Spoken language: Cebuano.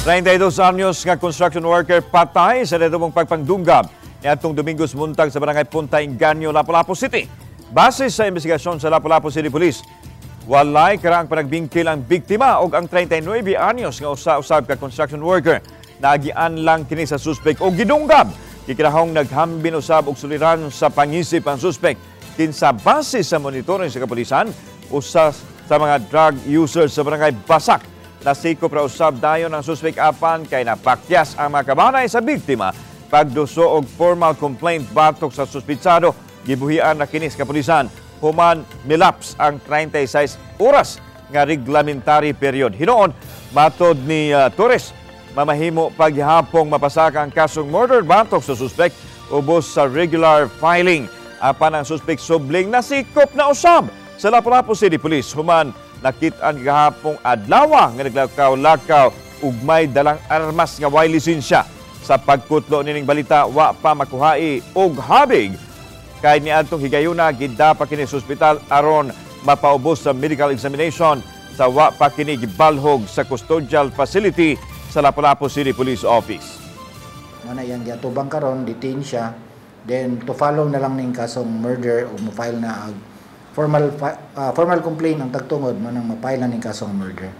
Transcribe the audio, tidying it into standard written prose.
32 anyos nga construction worker patay sa natubong pagpangdunggab niadtong Domingo buntag sa Barangay Punta Inganyo, Lapu-Lapu City. Base sa investigasyon sa Lapu-Lapu City Police, walay karaang panagbingkil ang biktima og ang 39 anyos nga usa-usab ka construction worker. Naagian lang kini sa suspect og gidunggab. Gikinahong naghambin usab og suliran sa pangisip ang suspect. Kinsa base sa monitoring sa kapulisan, usa sa mga drug users sa Barangay Basak. Nasikop ra usab dayon ang suspect apan kay napakyas ang mga kabanay sa biktima. Pagduso og formal complaint batok sa suspitsado, gibuhian na kini sa kapulisan human milaps ang 36 oras nga reglamentary period. Hinuon, matod ni Torres, mamahimo paghapong mapasaka ang kasong murder batok sa suspect ubos sa regular filing. Apan ang suspect subling nasikop na usab sa Lapu-Lapu City Police human nakit-an gahapong adlaw nga naglakaw-lakaw ug may dalang armas nga way lisensya. Sa pagkutlo nining balita, wa pa makuhai og habig kay niadtong higayuna gidapa kini sa ospital aron mapaubos sa medical examination sa wa pa kini gibalhog sa custodial facility sa Lapu-Lapu City Police Office. Mao na iyang giatubang karon, detain siya. Then to follow na lang ning kasong murder o mo-file na og formal complaint ang tagtungod, mao nang ma-file na ning kasong murder.